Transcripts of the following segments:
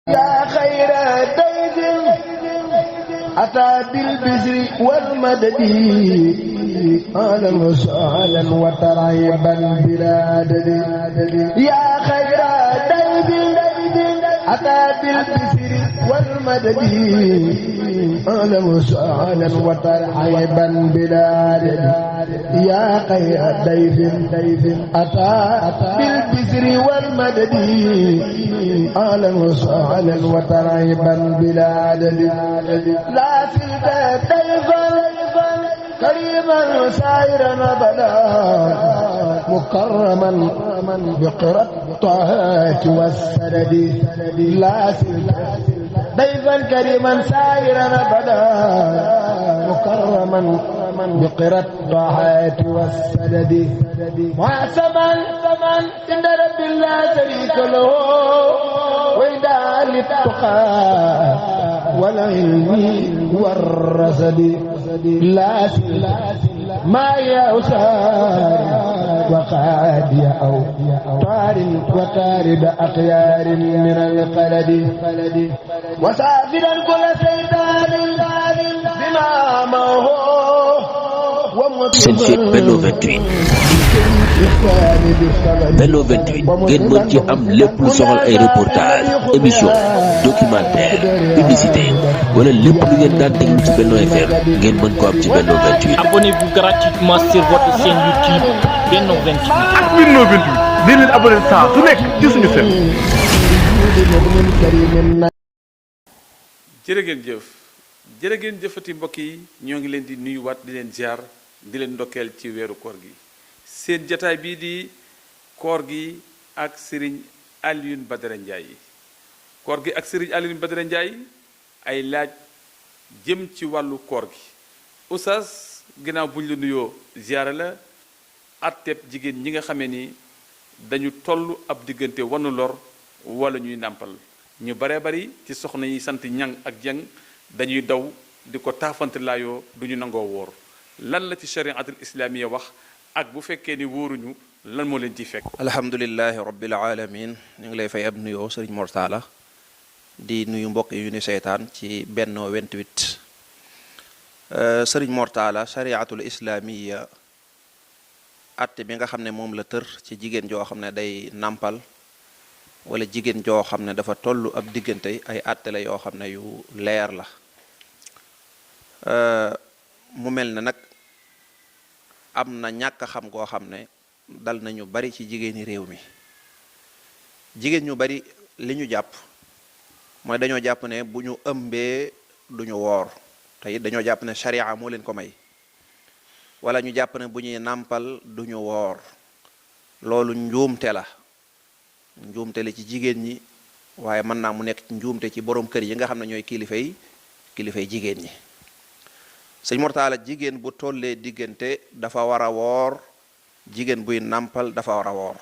يا خير ضيف أتى بالبشر والمدد أهلا وسهلا وترحيبا بلا عدد يا خير ضيف أتى بالبشر والمدد أهلا وسهلا وترحيبا بلا عدد يا خير ضيف أتى بالبشر والمدد أهلا وسهلا وترحيبا بلا عدد لا زلت ضيفا كريما سائرا أبدا مكرما بقرى الطاعات والسدد لا زلت ضيفا كريما سائرا أبدا مكرما بقرى الطاعات والسدد وعسما عند رب لا شريك له وإدعاء للتقى والعلم والرصد لا ما يأسار وقاد أو طار وتارد أخيار من القلد وسافرا كل سيدان بما معه seen site Benno 28 Benno 28 ngeen mën ci am lépp lu soxal ay reportage émission documentaire publicité wala lépp lu ngeen daan déglu ci Benno FM ngeen mën ko am ci Benno 28. Abonnez-vous gratuitement sur votre chaîne YouTube Benno 28. ak Benno 28 di leen abonné saa su nekk ci suñu seen. jërë ngeen jëfati mbokk yi ñoo ngi leen di nuyuwaat di leen ziar di leen ndokkeel ci weeru koor gi seen jataay bii di koor gi ak Serigne Alioune Badara Ndiaye koor gi ak Serigne Alioune Badara Ndiaye ay laaj jëm ci wàllu koor gi oustaz ginnaaw buñ la nuyoo ziara la atteb jigéen ñi nga xamee ni dañu toll ab diggante wanu lor wala ñuy nàmpal ñu baree bari ci soxna yi sant ñang ak jeng dañuy daw di ko taafante laayoo duñu nangoo wóor lan la ci shariatul islaamiya wax ak bu fekkee ni wóoruñu lan moo leen ciy fekk. alhamdulilahi rabbil alamin ñu ngi lay fay ab nuyoo sëriñ Mortala di nuyu mbokk yu ni seytaan ci Benno 28 sëriñ Mortala shariatul islaamiya atte bi nga xam ne moom la tër ci jigéen joo xam ne day nàmpal wala jigéen joo xam ne dafa toll ab diggante ay atte la yoo xam ne yu leer la mu mel ne nag am na ñàkk a xam goo xam ne dal nañu bari ci jigéeni réew mi jigéen ñu bari li ñu jàpp mooy dañoo jàpp ne bu ñu ëmbee duñu woor te it dañoo jàpp ne sharia moo leen ko may wala ñu jàpp ne bu ñuy nàmpal duñu woor loolu njuumte la ci jigéen ñi waaye mën naa mu nekk njuumte ci borom kër yi nga xam ne ñooy kilifay jigéen ñi sëñ Mortala jigéen bu tollee diggante dafa war a woor jigéen buy nàmpal dafa war a woor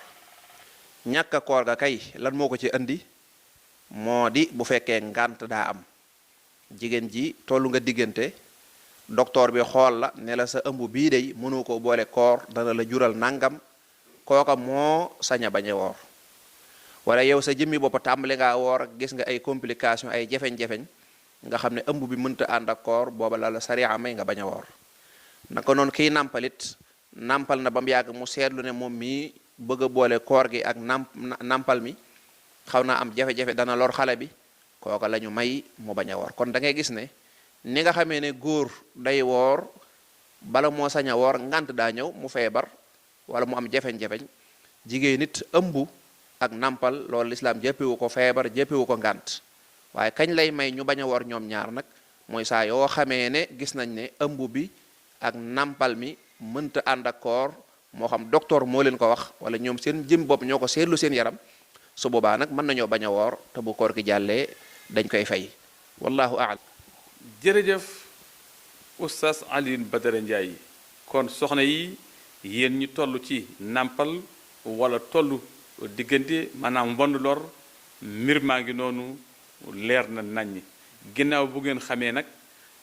ñàkk a koor ga kay lan moo ko ci andi moo di bu fekkee ngànt daa am jigéen ji tollu nga diggante docteur bi xool la ne la sa ëmb bii day mënu ko boole koor dana la jural nangam kooka moo sañ a bañ a woor wala yow sa jëmmi bopp tàmbali ngaa woor gis nga ay complication ay jafeñ-jafeñ nga xam ne ëmb bi mënta ànd ak koor booba la sariya may nga bañ a woor naka noonu kiy nàmpalit nàmpal na ba mu yàgg mu seetlu ne moom mii bëgg a boole koor gi ak nàmpal mi xaw naa am jafe-jafe dana lor xale bi kooka la ñu may mu bañ a woor kon da ngay gis ne ni nga xamee ne góor day woor bala moo sañ a woor ngant daa ñëw mu feebar wala mu am jafeñ-jafeñ jigéen nit ëmb ak nàmpal loolu lislaam jëppewu ko feebar jëppewu ko ngànt waaye kañ lay may ñu bañ a woor ñoom ñaar nag mooy saa yoo xamee ne gis nañ ne ëmb bi ak nàmpal mi mënta ànd ak koor moo xam docteur moo leen ko wax wala ñoom seen jëm bopp ñoo ko seetlu seen yaram su boobaa nag mën nañoo bañ a woor te bu koor gi jàllee dañ koy fay wallahu a'lam. jërëjëf oustaz Alioune Badara Ndiaye kon soxna yi yéen ñu toll ci nàmpal wala toll diggante maanaam mbond lor mbir maa ngi noonu leer na naññi ginnaaw bu ngeen xamee nag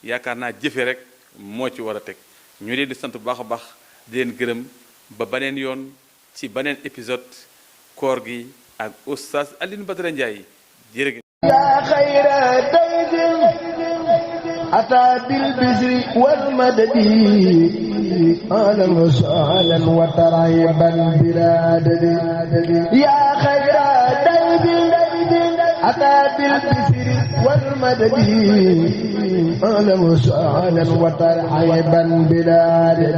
yaakaar naa jëfe rek moo ci war a teg ñu leen di sant bu baax a baax di leen gërëm ba beneen yoon ci beneen épisode koor gi ak oustaz Alioune Badara Ndiaye jërë ngeen خير ضيف أتى بالبشر والمدد أهلا وسهلا وترحيبا بلا عدد يا خير ضيف أتى بالبشر والمدد أهلا وسهلا وترحيبا بلا عدد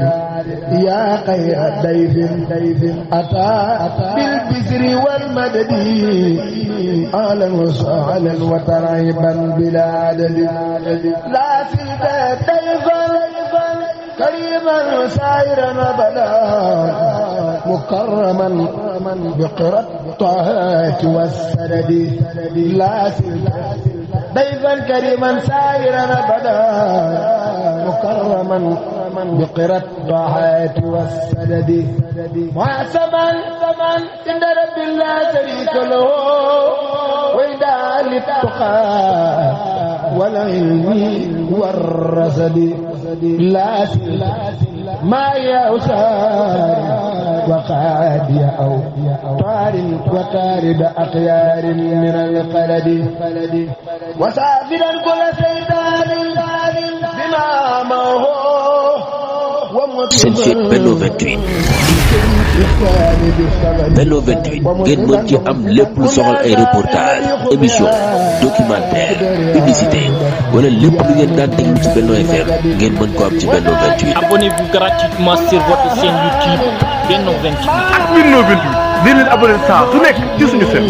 يا خير ضيف أتى بالبشر والمدد أهلا وسهلا وترحيبا بلا عدد لا سيد ضيفا كريما سائرا أبدا مكرما بقرى الطاعات والسدد لا سيد ضيفا كريما سائرا أبدا مكرما بقرى الطاعات والسدد محسبا عند رب لا شريك له وإدعاء للتقى والعلم والرصد لا ما يوسار وقاد أو طار وطارد أخيار من القلد وسافرا كل سيدان بما معه seen site Benno 28 Benno 28 ngeen mën ci am lépp lu soxal ay reportage émission documentaire publicité wala lépp lu ngeen daan déglu ci Benno FM ngeen mën ko am ci Benno 28. Abonnez-vous gratuitement sur votre chaîne YouTube Benno 28. ak Benno 28 di leen abonné saa su nekk ci suñu seen.